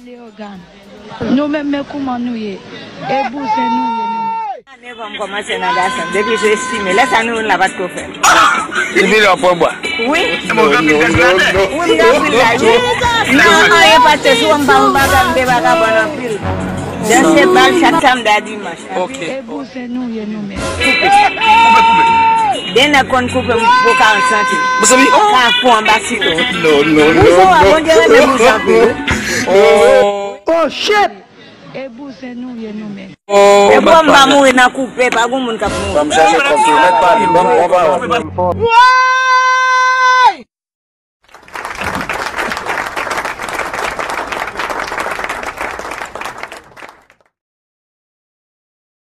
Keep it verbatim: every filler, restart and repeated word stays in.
Leogane. Nou menm, men kouman nou ye? E bouzen nou ye, nou menm? Nèf an m kòmanse nan gason, depi se estime. Lè sa nou youn la pa t ko fè. Depi lè w pran bwa. Wi. Non, non, non, non. Wi, m gen anpil laj, wi. Nan anyen pase sou m pa m pa ka m te vagabon anpil. Danse bal chak samdi a dimanch. Ok. E bouzen nou ye, nou menm? Den nèg konn koupe m pou karant santim. Mezanmi. Kafou anba siton. Non, non, Bouzen w a non, Bondye renmen bouzen anpil, wi. non. Oh. Oh shit! E bouzen nou ye, nou menm? Oh, E pou m pa mouri nan koupe, pa gon moun k ap mouri. Ban m chache kòb tou. Mèt pale, ban m pran pawòl.